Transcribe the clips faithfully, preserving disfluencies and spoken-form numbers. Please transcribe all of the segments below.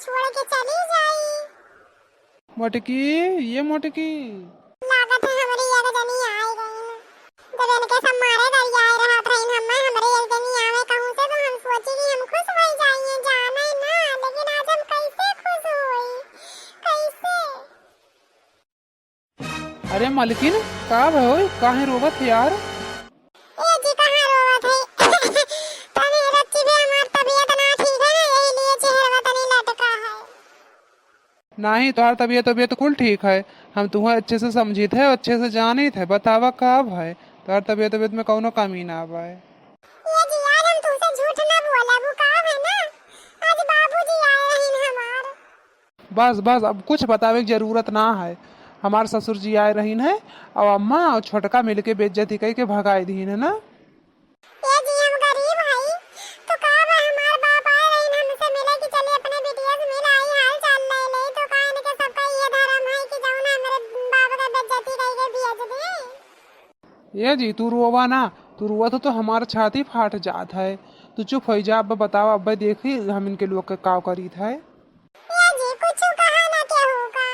छोड़ के चली जाई। मोटकी, ये मोटकी। लागत है हमरी एक जनी आए गई न। जब इनके सब मारे गरियाए रहत रहिन, हमें हमरे एक जनी आवे कहूँ से, तो हम सोची कि हम खुश हो जाइए, जाने ना, लेकिन आज हम कैसे खुश होई, कैसे? अरे मलकिन, का भयो? काहे रोवत है यार? ए जी, कहाँ रोवत है? तनी रच्ची भी हमार तबीयत ना ठीक है ना, यही लिए चेहरवा तनी लटका है। नाही, तोहार तबीयत, तबीयत कुल ठीक है। हम तुहें अच्छे से समझित है, अच्छे से जानित है। बतावा का भय? तोहार तबीयत, तबीयत में कौनो कमी ना बाय। ए जी, आज हम तुमसे झूठ ना बोलब, का है ना, आज बाबूजी आए रहिन हमार। बस, बस, अब कुछ बतावे की जरूरत ना है। हमार ससुर जी आए रहिन है, और अम्मा और छोटका मिलके बेइज्जती कई के भगाई दीन है ना। ए जी, हम गरीब हई, तो का बा, हमार बाप आए रहिन हमसे मिले कि चली अपने बिटिया से मिल आई, हाल चाल ले ले, तो का इनके सबका ये धर्म है कि जौन हमरे बाप के बेइज्जती कई के भेज दे? ए जी, तू रोवा ना, तू रोवा तो, तो हमार छाती फाट जात है। तू चुप हो जा, अब बतावा, अब देखी हम इनके लोग के का करीत है। ए जी, कुछ कहा ना केहू का।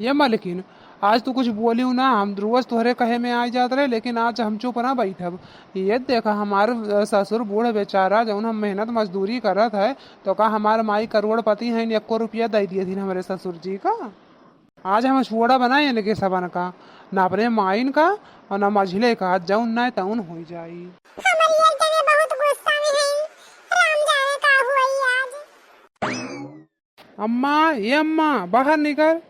ये मलकिन, आज तू कुछ बोलियो ना, हम रोज तोहरे कहे में आ जात रहे, लेकिन आज हम चुप ना बैठब। ये देखा, हमार, अ, ससुर बूढ़ बेचारा, जौन हम मेहनत मजदूरी करत है, तो का हमार माई करोड़पति हैं, एको रुपया दे दिए थी हमरे ससुर जी का? आज हम छोड़ा बनाए इनके सबन का, ना अपने माइन का और ना मझिले का, जौन ना तौन हो जाई। हमारी एक जने बहुत गुस्सा में हैं, राम जाने का हुई आज। अम्मा, ए अम्मा, बाहर निकल।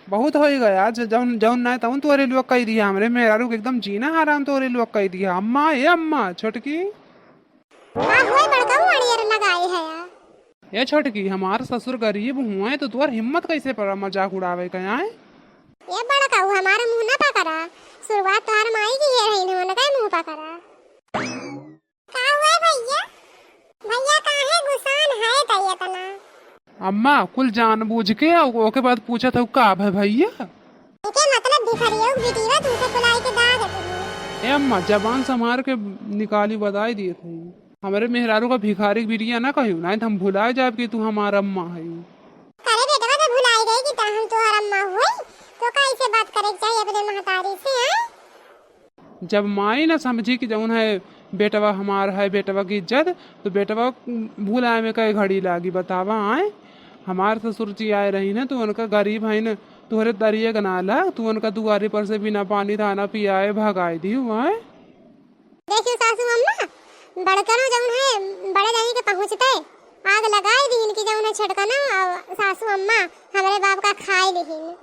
बहुत होइ गया, आज जौन, जौन नाय तौन तोरे लोग कइ दिया, हमरे मेहरारू के एकदम जीना हराम तोरे लोग कइ दिया। अम्मा, ए अम्मा, छोटकी। का हुए बड़काऊ अड़ियर लगाए है यार? ए छोटकी, हमार ससुर गरीब हुए तो तोर हिम्मत कैसे पड़ा मजाक उड़ावे के, आए? ए बड़काऊ, हमार मुँह ना पकड़ा, शुरुआत तोहार माई की है रही, उनका मुँह पकड़ा। का हुए भैया? भैया काहे गुस्सान है त इतना? अम्मा, कुल जानबूझ के ओ-, ओके बाद पूछत हऊ का भय भैया? एके मतलब भिखरिया के बिटिया तुमसे बुलाई के दाग देती। ए अम्मा, जबान संभार के निकाली बताई दिए थे। हमरे मेहरारू का भिखारी के बिटिया ना कहियो, नहीं तो हम भुलाए जाब कि तू हमार अम्मा हयू। करे बेटवा तो भुलाई गई कि त हम तोहर अम्मा हुई, तो का ऐसे बात करे के चाहिए अपने महतारी से, हैं? जब माई ना समझी कि जौन है बेटवा हमार है, बेटवा की इज्जत, तो बेटवा भुलाए में कई घड़ी लागी, बतावा। आए, हमार ससुर जी आए रही ना, तो उनका गरीब है ना, तोहरे दरिया के ना लाग, तू उनका दुआरे पर से बिना पानी दाना पियाए भगाए दी हुआ है। देखियो सासू अम्मा, बड़कनो जौन है, बड़े जानी के पहुँचते आग लगाए दी इनकी जौन है छोटकना और सासू अम्मा हमरे बाप का खाए लिहिन।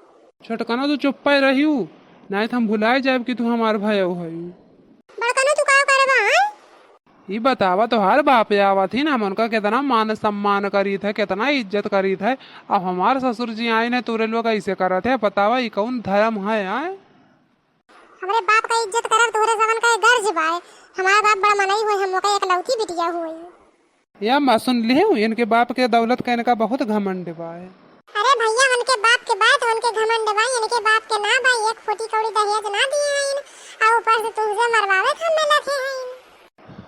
छोटकनो, तू चुप्पे रहियो, नाहीं त हम भुलाए जाब कि तू हमार भयो हयू। बड़कनो, तू का करबा, हैं? ई बतावा, तोहार बाप आवत ही ना, हम उनका केतना मान सम्मान करीत है, केतना इज्जत करीत है। अब हमार ससुर जी आइन है, तोरे लोग ऐसे करत है, बतावा, ई कौन धर्म है, हैं? हमरे बाप का इज्जत करब तोहरे सबन का गर्ज बाय। हमार बाप बड़ा मनई हुए, हम ओका एकलौती बिटिया हुए। ए अम्मा, सुन लिहू, इनके बाप के दौलत का इनका बहुत घमंड बाय। अरे भैया, उनके बाप के बाय तो उनके घमंड बाय, इनके बाप के ना बाय, एक फूटी कौड़ी दहेज ना दिए हैं, और ऊपर से तुमसे मरवावे के हमें लगे हैं।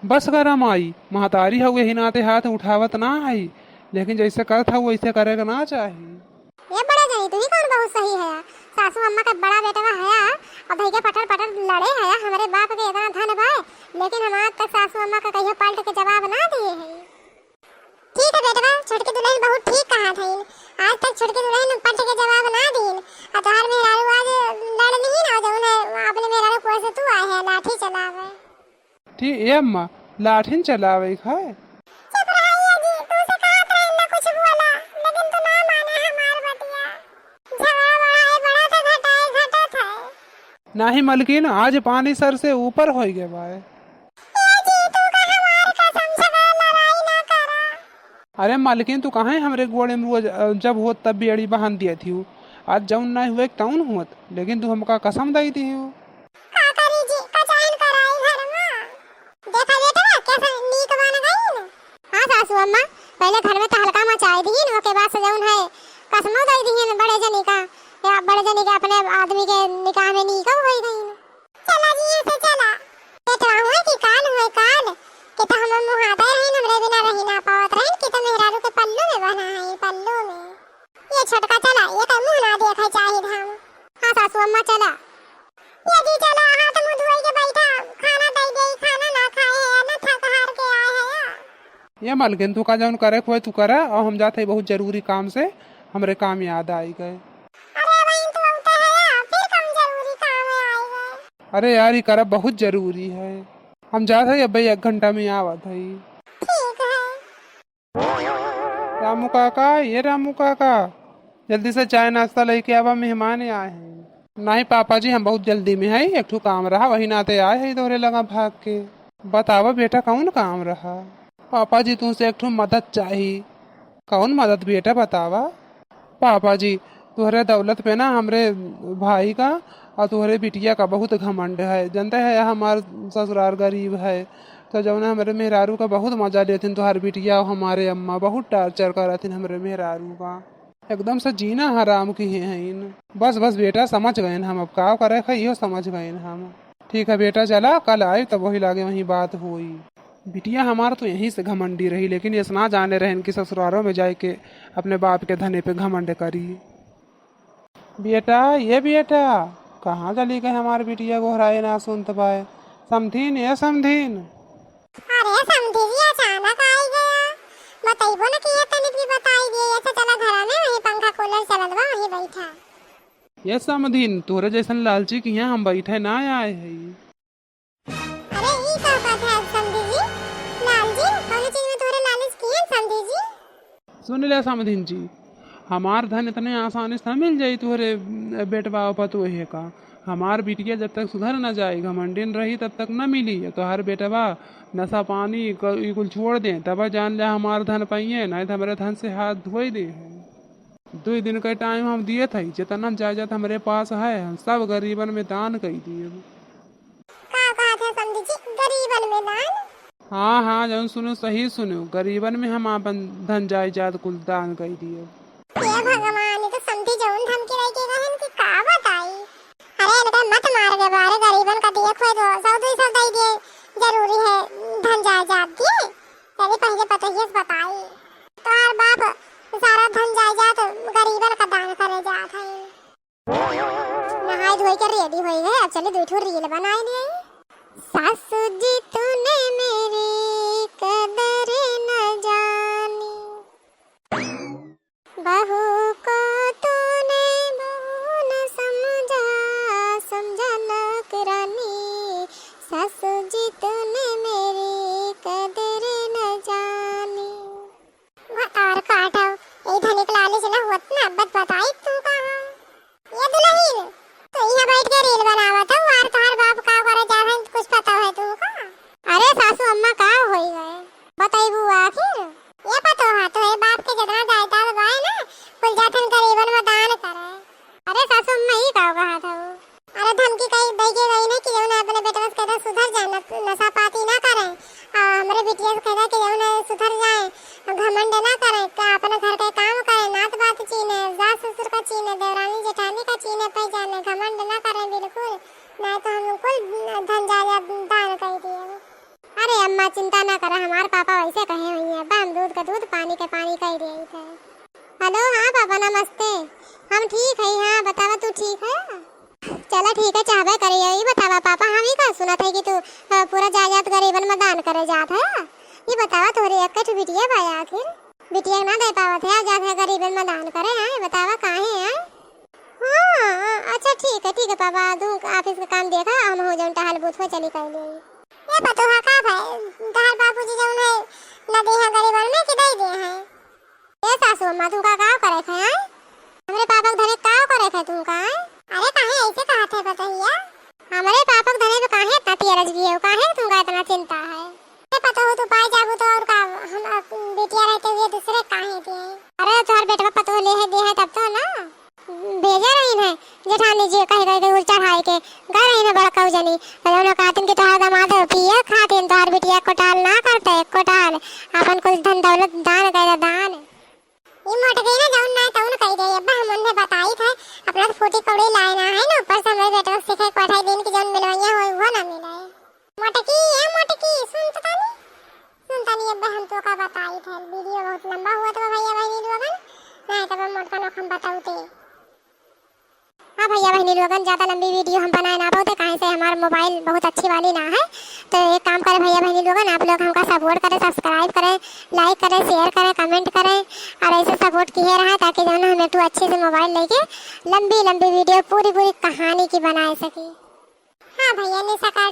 बस करा माई, महतारी हऊ, यही नाते हाथ उठावत ना है, लेकिन जैसे करत हऊ वैसे करे के ना चाही। ए बड़े जनी, तू ही कौन बहुत सही है? सासू अम्मा का बड़ा बेटवा है, और धई के पटर पटर लड़े है, हमरे बाप के इतना धन बा, लेकिन हम आज तक सासू अम्मा का कहियो पलट के जवाब ना दिए है। ठीक है बेटवा, छोटकी दुल्हन बहुत ठीक कहा था, आज तक छोटकी दुल्हन पलट के जवाब ना दीन, और तोहार मेहरारू आज लड़ नहीं ना, जौन है अपने मेहरारू को से तू आए है लाठी चलावे। ठीक, ए अम्मा, लाठिन चलावे खाए। चुप रहिए जी, तू से कहा था इन्ना कुछ बोला, लेकिन तू ना माने हमार बतिया। झगड़ा बढ़ाए बढ़त है, घटाए घटत है। नाही मलकिन, आज पानी सर से ऊपर होई गए बाय। ए जी, तू का हमार कसम, झगड़ा लड़ाई ना करा। अरे मलकिन, तू काहे हमरे गोड़े में रोज, अ, जब होत तब बेड़ी बांध दिया थी? आज जौन नाही हुए तौन होत, लेकिन तू हमका कसम दई दी हो। का करी जी, कचाइन कराई घर में। देखा बेटवा, कैसे नीक बन गई न। हाँ सासू अम्मा, पहले घर में तहलका मचाई दीन, ओके बाद से जौन है कसमो दे दीन बड़े जनी का, या बड़े जनी के अपने आदमी के निकाह में नीक हो गई गई। चला जी, ऐसे चला। बेटवा हुए कि काल हुए काल, कि तो हम मुहादे रहीन, हमरे बिना रही ना पावत रहीन, कि तो मेहरारू के पल्लू में बना है, पल्लू में। छोटका चला, ये तो मुँह ना देखे चाहित हम। हाँ सासू अम्मा चला। ये जी चला, हाथ मुँह धोई के बैठा, खाना दे दे, खाना ना खाए है, ना थक हार के आए है। ये मलकिन, तू का जौन करे खोए तू करा, और हम जात है बहुत जरूरी काम से, हमरे काम याद आई गए। अरे वही तो होता है, फिर कौन जरूरी काम है आई गए? अरे यार, ये करब बहुत जरूरी है, हम जात है अब एक घंटा में आवत है। ठीक है। रामू काका, ये रामू काका, जल्दी से चाय नाश्ता लेके आवा, मेहमान आए हैं। नहीं पापा जी, हम बहुत जल्दी में है, एक ठो काम रहा, वही नाते आए हैं तोहरे लगा भाग के। बतावा बेटा, कौन काम रहा? पापा जी, तुमसे एक ठो मदद चाही। कौन मदद बेटा, बतावा। पापा जी, तोहरे दौलत पे ना हमरे भाई का और तोहरे बिटिया का बहुत घमंड है। जानते है हमार ससुराल गरीब है, तो जौन हमरे मेहरारू का बहुत मजा लेथिन तोहार बिटिया और हमारे अम्मा, बहुत टार्चर करथिन हमरे मेहरारू का। एकदम से जीना हराम किहे हईन। बस बस बेटा, समझ गएन हम, अब का करे है इहो समझ गएन हम। ठीक है बेटा, चला कल आए तब वही लागे वही बात होई। बिटिया हमार तो यहीं से घमंडी रही, लेकिन ये ना जाने रहन कि ससुरारों में जाए के अपने बाप के धने पे घमंड करी। बेटा, ये बेटा, कहाँ चली गए हमार बिटिया, गोहराए ना सुनत बाए। समधिन, ए समधिन। अरे समधी जी, अचानक आई गया, बतइबो न किहे, तनी भी बताई दिए। अच्छा चला घर में, वहीं पंखा कूलर चलत बा, वहीं बैठा। ये समधिन, तोरे जैसन लालची किहाँ हम बैठे ना आए हई। अरे, ई का बात है, समधी जी? लाल जी, कौनो चीज में तोहरे लालच किहे, समधी जी? सुन ले, समधिन जी, हमार धन इतने आसानी से ना मिल जाई तोहरे, अ, बेटवा और पतोहे का। हमार बिटिया जब तक सुधर ना जाए, घमंडिन रही, तब तक ना मिली। या तोहार बेटवा नशा पानी क-, ई कुल छोड़ दे, तब जान ले हमार धन पाइए, नहीं तो हमरे धन से हाथ धोई दे है। दुई दिन का टाइम हम दिए थे, जितना जायदाद हमरे पास है, हम सब गरीबन में दान कई दिए। का कहत है समधी जी, गरीबन में दान? हाँ, हाँ, जौन सुनो सही सुनो, गरीबन में हम आपन धन जायदाद कुल दान कई दिए। हे भगवान, ये तो समधी जौन धमकी दे के गहन कि का बताई। अरे इनका मत मार के बारे, गरीबन का दिए खोए दो सौ दुई सौ दे दिए, जरूरी है धन जायदाद दिए। चली पहले पतोहिए से बताई, तोहार बाप सारा धन जायदाद गरीबन का दान करे जात है। नहाए धोए के रेडी होई गए, अब चली दुई ठो रील बनाए ले। सासू जी तूने मेरी कदर न जानी, बहू को तूने बहू न समझा, समझा नौकरानी, सासू जी तूने मेरी कदर न जानी। भतार काटव, ए धनिक लाली से ना होत ना, बत बताई तू का हो। ये दुल्हन, तू यहाँ बैठ के रील बनावत हो, और तोहार बाप का करे जा रहे, कुछ पता है तुमको? अरे सासू अम्मा, का होई गए, बताइबू आखिर? ये पतो है, तोहरे बाप के जितना जायदाद बाय ना, कुल जाथन गरीबन में दान करे। अरे सासू अम्मा, ई का कहा था वो? अरे धमकी कही दे के गई ना कि जौन अपने बेटवा से कहता सुधर जाए, न-, नशा पाती ना करे, आ हमरे बिटिया से कहता कि जौन है सुधर जाए, घमंड ना करे, का अपने घर के काम करे, नात बात चीने, सास ससुर का चीने, देवरानी जेठानी का चीने पहचाने, घमंड ना करे बिल्कुल, नहीं तो हम कुल धन जायदाद दान कर दिए। अरे अम्मा, चिंता ना करा, हमार पापा वैसे कहे हुई हैं, अब्बा हम दूध का दूध, पानी के पानी कह दिए थे। हेलो, हाँ पापा नमस्ते, हम ठीक है। हाँ बतावा, तू ठीक है? चला ठीक है, चाहबे करिए। ये बतावा पापा, हम ही का सुनत है कि तू, अ, पूरा जायदाद गरीबन में दान करे जात है? ये बतावा, तोहरे एक ठो बिटिया बा आखिर, बिटिया ना दे पावत है, जात है गरीबन में दान करे, हाँ? ये बतावा काहे, हाँ? हाँ, अच्छा ठीक है, ठीक है पापा, तू ऑफिस का काम देखा, हम हो जौन टहल बूथ हो चली कर ले। ये पतोहा का भाई, तोहार बाबूजी जौन है, न दे हैं गरीबन में कि दे दे हैं? ए सासू अम्मा, तू का, का करे थे, हैं? हमरे पापा के धने का करे थे तू का, हैं? अरे काहे ऐसे कहा थे बतैया? हमरे पापा के धने पे काहे इतना तेरज गए हो, काहे तुमका इतना चिंता है? ए पतोहू तू पाए जाबू तो और का, हम अब बिटिया रहते हुए दूसरे काहे दिए? अरे तोहार बेटवा पतोह ले है, दे है तब तो ना। भेजे रही है जेठानी जी कहे, कहे के उल चढ़ाए के, गए रही है बड़का जनी, जौन कहतिन कि तोहार दामाद पिए खातिन तोहार बिटिया को टाल ना करते, को टाल, अपन कुल धन दौलत दान करे, दान। ई मोटकी ना जौन ना तौन कही रही, अब्बा हम उन्हें बताई थे, अपना तो फूटी कौड़ी लाए ना है ना, ऊपर से हमरे बेटवा के सीखे के पढ़ाई दिन की जौन मिलवैया होई, वो ना मिले। मोटकी, ए मोटकी, सुन तो तानी, सुन तानी, अब्बा हम तो का बताई थे, वीडियो बहुत लंबा हुआ तो भैया बहनी लोगन, नहीं तब हम मोटका लोग हम बता बहिनी लोगन, ज्यादा लंबी video हम बनाए ना पाउत, काहे से हमार mobile बहुत अच्छी वाली ना है। तो एक काम करे भइया बहिनी लोगन, आप लोग हमका support करें, subscribe करें, like करें, share करें, comment करें और ऐसे support किए रहें, ताकि जौन हम एक ठो अच्छे से mobile लेके लंबी लंबी video पूरी पूरी कहानी की बनाए सकी। हाँ भइया, निशाकार